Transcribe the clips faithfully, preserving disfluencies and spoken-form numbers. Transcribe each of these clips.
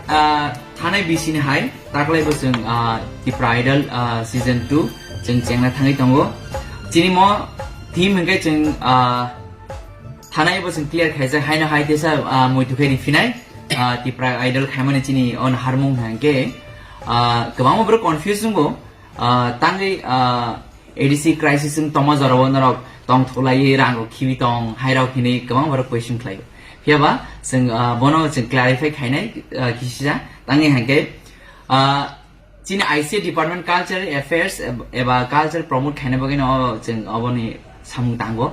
Ah, thanai bisini hai taklai bo chwng, ah, Tipra Idol, ah, season two chwng chengna thangwi tongo. Chini mo theme hwnkhe chwng, ah, thanai bo chwng clear khaijak, haino hai tesa, ah, muitu khe riphinai, ah, Tipra Idol khaimani chini on harmung hwnkhe, ah, kwbangma borok confuse wngo, ah, tangwi, ah, A D C crisis wng tongma jorao norok tong thulai rang rok khibi tong hai rok hinwi kwbang borok question khlai. Phiya ba chwng, ah, bono chwng clarify khainai, ah, kisisa tangwi hwnkhe, ah, chini I C A department culture affairs eb-, eba culture promote khaina bagwi no chwng oboni samung tango.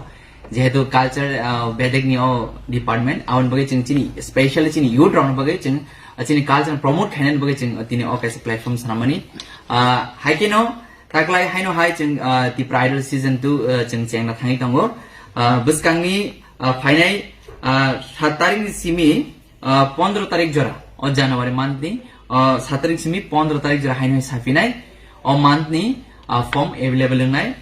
Jehetu culture, ah, bedek ni o department, aboni bagwi chwng chini specially chini youth rok ni bagwi chwng, ah, chini culture promote khaina bagwi chwng tini o kaisa platform sanamani. Ah, hai khe no taklai haino hai chwng, ah, Tipra Idol season two, ah, chwng chengna thangwi tongo. Ah, bwskangni, ah, phainai, ah, saat tarikh ni simi, ah, pondro tarik jora, o January month ni, ah, saat tarik simi pondro tarik jora haino hai saphinai. O month ni, ah, form available wngnai.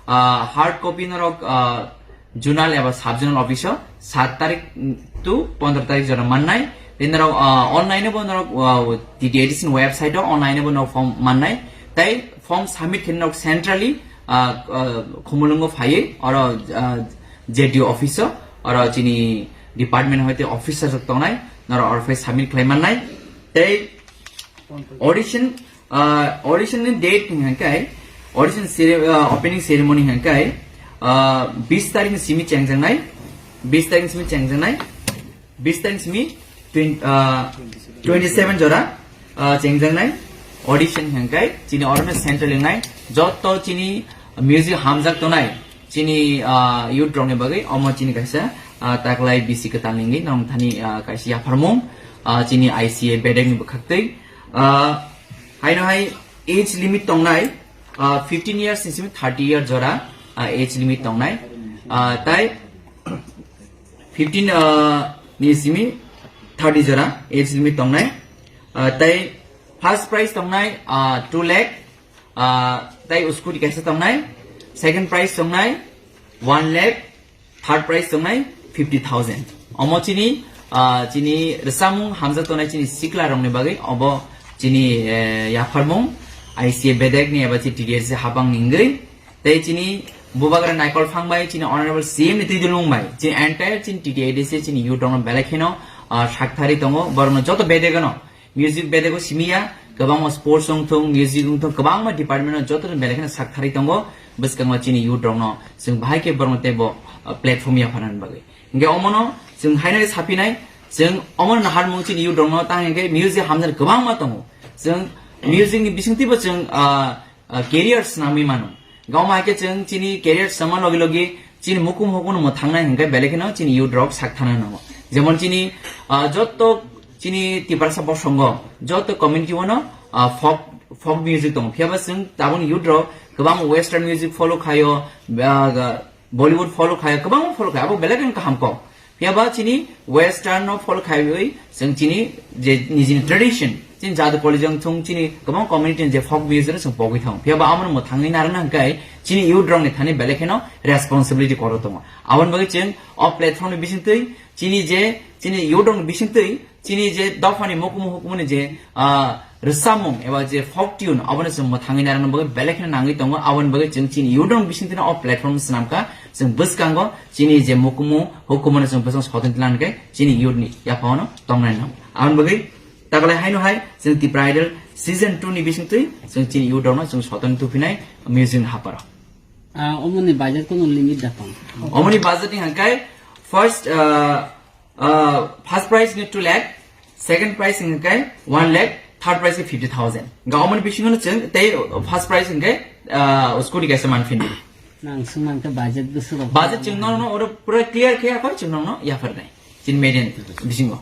Ah, hard copy norok, ah, zonal eba sub zonal office o saat tarik to pondro tarik jora mannai. Tei norok, ah, online bo norok, ah, T T A D C ni website o online bo norok form mannai. Tei form submit khe norok centrally, ah, ah, Khumulwngo phaiwi oro, ah, J D O office o, oro chini department hoite officer rok tongnai, norok oro phai submit khlai mannai. Tei audition, ah, audition ni date hwnkhe, audition cere-, ah, opening ceremony hwnkhe, ah, bis tarik ni simi chengjaknai, bis tarik ni simi chengjaknai, bis tarik ni simi twen-, ah, twenty seven jora, ah, chengjaknai audition hwnkhe chini orono central wngnai joto chini music hamjak tongnai chini, ah, youth rokni bagwi omo chini kaisa, ah, taklai bisi kwtal ningwi nong thani, ah, kaisa yapharmung, ah, chini I C A bedekni bwkhaktwi. Ah, haino hai age limit tongnai, ah, fifteen years ni simi thirty year jora, ah, age limit tongnai. Ah, tai fifteen, ah, ni simi thirty jora age limit tongnai. Ah, tai first prize tongnai, ah, two lakh, ah, tai scooty kaisa tongnai. Second prize tongnai one lakh, third prize tongnai fifty thousand. Omo chini, ah, chini rwchapmung hamjak tongnai chini sikla rokni bagwi obo chini, eh, yapharmung I C A bedekni eba chini T D S C habang ningwi. Tei chini bubagra Naikol Phang bai chini Honorable C M ni twi dulung bai chini entire chini T T A D C chini youth rokno belai kheno, ah, sakthari tongo, borokno joto bedegano music bedego simiya, kwbangma sports wngthung, music wngthung, kwbangma department o joto belai kheno sakthari tongo. Bwskango chini youth rokno chwng bahai khe borokno teibo, ah, platform yapharnani bagwi. Hingke omono chwng haino saphinai, chwng omono naharmung chini youth rokno, tang hingke music hamjani kwbangma tongo. Chwng music ni bisingtwibo chwng, ah, ah, career swnamwi mano. Gawma hai khe chwng chini career swngma logi logi chini mukum hukumu mwthangnai hingke belai kheno chini youth rok sak thana nango. Jemon chini, ah, jotto chini Tiprasa bosongo jotto community o no, ah, folk, folk music tongo. Phiya ba chwng taboni youth rok kwbang western music follow khaio, ah, Bollywood follow khaio, kwbang follow khaio, abo belai kheno kaham kok. Phiya ba chini western no follow khaiwi chwng chini je nijini tradition, chini jadu koli jang thung chini kwbang community ni je folk music no chwng pogwi thango. Phiya ba amo no mwthangwi narwkna hwnkhe chini youth rok ni thani belai kheno responsibility koro tongo. Aboni bagwi chwng o platform ni bisingtwi chini je chini youth rok ni bisingtwi chini je dophani mukumu hukumuni je, ah, rwchapmung eba je folk tune, abono chwng mwthangwi narwkna bagwi belai kheno nangwi tongo. Aboni bagwi chwng chini youth rok ni bisingtwi no o platform swnamkha. Chwng bwskango chini je mukumu hukumono chwng bwskango sotoni tlang khe chini youth ni yaphano tongnai nang. Aboni bagwi taklai haino hai chwng Tipra Idol season two ni bisingtwi chwng chini youth rokno chwng sotoni tuphinai music ni haparo. Ah, omoni budget kono limit da tong? Omoni budget ni hangkai first, ah, ah, first prize ni two lakh, second prize hingkai one lakh, third prize ni fifty thousand. Ga omoni bisingo no chwng tei first prize hingkai, ah, scooty kaisa manphini. Nang sumang khe budget bwswk rok. Budget chwng no, no, oro pura clear khe yaphar chwng no, no, yaphar nai. Chin median bisingo. Ha?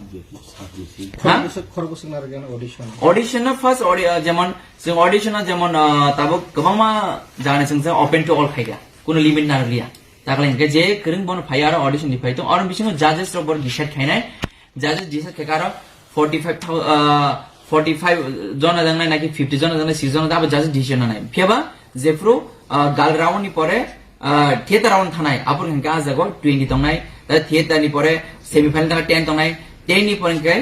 Khorok bwswk, khorok bwswk narwkya audition? Audition no first audi-, ah, jemon, chwng audition no jemon, ah, tabuk kwbangma jagani chwng, chwng open to all khaikha. Kuno limit narwkya. Takle hingke je kwrwng bono phai aro audition ni phai tong. Aro bisingo judges rok bor decide khainai. Judges decide khe aro forty five thousand, ah, forty five jona jangnai naki fifty jona jangnai, six jona abo judges decision nanai. Phiya ba jephru, ah, gal round ni pore, ah, theater round thanai. Aboni hingke ah jago twenty tongnai. Ta theater ni pore semi final thanai ten tongnai. Ten ni pore hingke